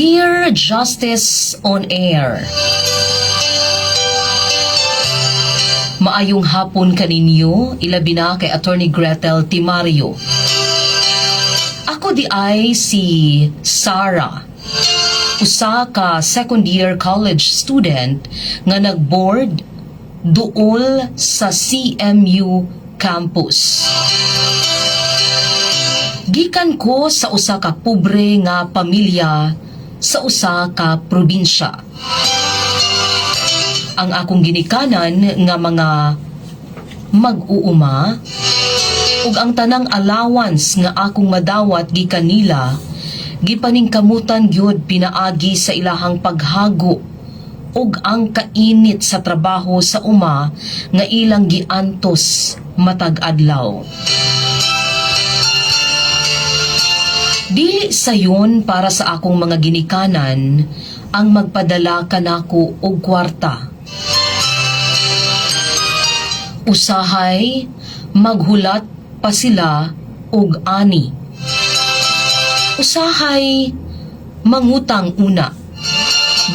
Dear Justice on Air, maayong hapon kaninyo, ilabi na kay Attorney Gretel Timario. Ako di ay si Sarah, usa ka second year college student nga nagboard duol sa CMU campus. Gikan ko sa usa ka pobre nga pamilya sa usa ka probinsya. Ang akong ginikanan nga mga mag-uuma ug ang tanang allowance nga akong madawat gikan nila gipaningkamutan gyud pinaagi sa ilahang paghago ug ang kainit sa trabaho sa uma nga ilang giantos matag adlaw. Dili sayon para sa akong mga ginikanan ang magpadala kanako og kwarta. Usahay maghulat pa sila og ani. Usahay mangutang una.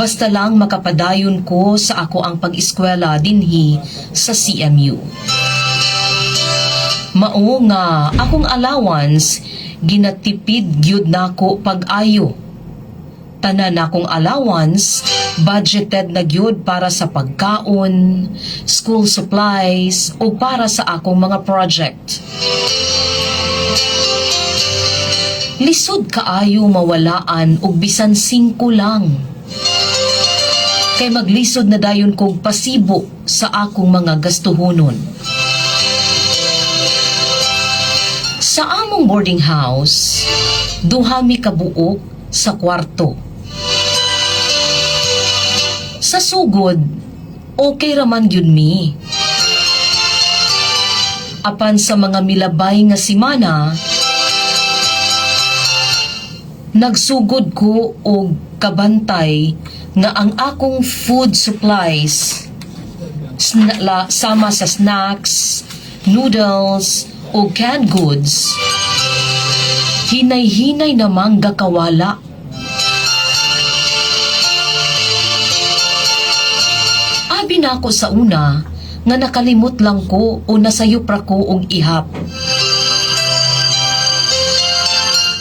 Basta lang makapadayon ko sa ako ang pag-eskwela dinhi sa CMU. Mao nga akong allowance ginatipid gyud nako pag-ayo. Tanan akong allowance budgeted na gyud para sa pagkaon, school supplies o para sa akong mga project. Lisod kaayo mawalaan og bisan 5 lang. Kay maglisod na dayon kog pasibo sa akong mga gastuhonon. Sa among boarding house, duha mi kabuok sa kwarto. Sa sugod, okay raman gyud mi. Apan sa mga milabay nga simana, nagsugod ko og kabantay nga ang akong food supplies sama sa snacks, noodles, o canned goods, hinay-hinay namang gakawala. Abi nako sa una nga nakalimot lang ko o nasayop ra ko og ihap.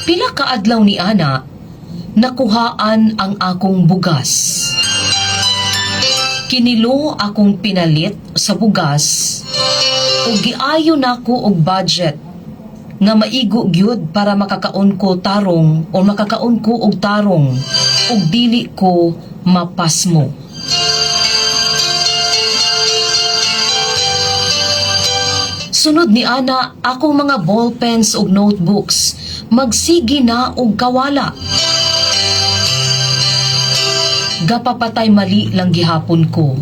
Pila ka adlaw ni ana, nakuhaan ang akong bugas. Kinilo akong pinalit sa bugas ug giayo nako og budget nga maigo gyud para makakaon ko tarong o makakaon ko og tarong ug dili ko mapasmo. Sunod ni ana akong mga ballpens ug notebooks magsige na og kawala. Gapapatay mali lang gihapon ko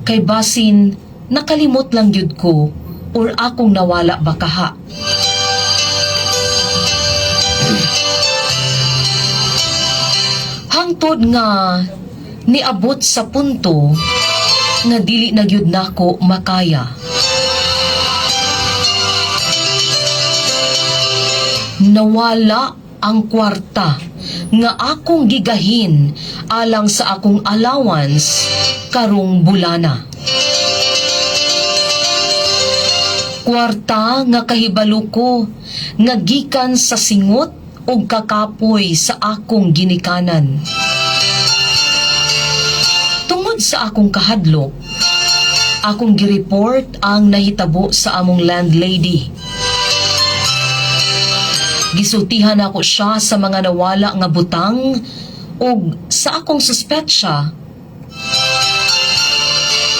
kay basin nakalimot lang gyud ko or akong nawala ba kaha. Hangtod nga niabot sa punto nga dili na gyud nako makaya. Nawala ang kwarta nga akong gigahin alang sa akong allowance karong bulana. Kwarta nga kahibalo ko nga gikan sa singot ug kakapoy sa akong ginikanan. Tungod sa akong kahadlok, akong gireport ang nahitabo sa among landlady. Gisultihan ako siya sa mga nawala nga butang ug sa akong suspetsya.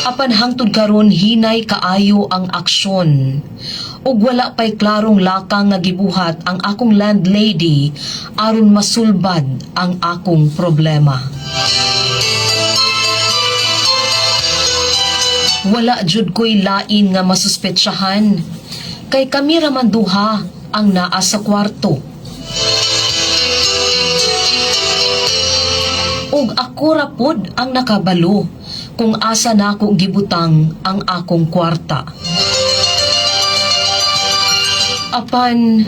Apan hangtod karon hinay kaayo ang aksyon ug wala pay klarong lakang nga gibuhat ang akong landlady aron masulbad ang akong problema. Wala jud ko'y lain nga masuspetsahan kay kami ra man duha ang naa sa kwarto. Ug ako ra pod ang nakabalo kung asa nako gibutang ang akong kwarta. Apan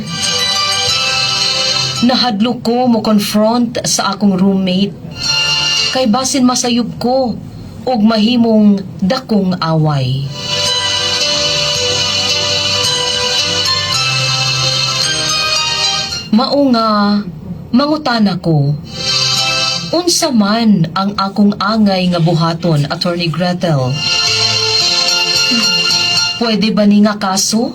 Nahadlok ko mo confront sa akong roommate kay basin masayop ko og mahimong dakong away. Mao nga mangutana ko, unsa man ang akong angay nga buhaton, Attorney Gretel? Pwede ba ni nga kaso?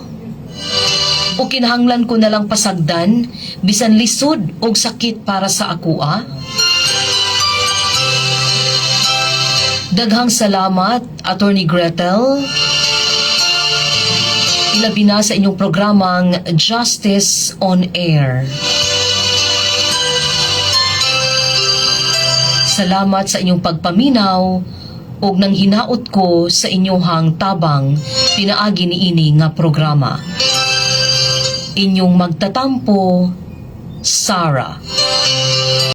O kinahanglan ko na lang pasagdan bisan lisod og sakit para sa akoa? Daghang salamat, Attorney Gretel. Ilabi na sa inyong programang Justice on Air. Salamat sa inyong pagpaminaw ug nang hinaot ko sa inyong tabang pinaagi niini nga programa. Inyong magtatampo, Sarah.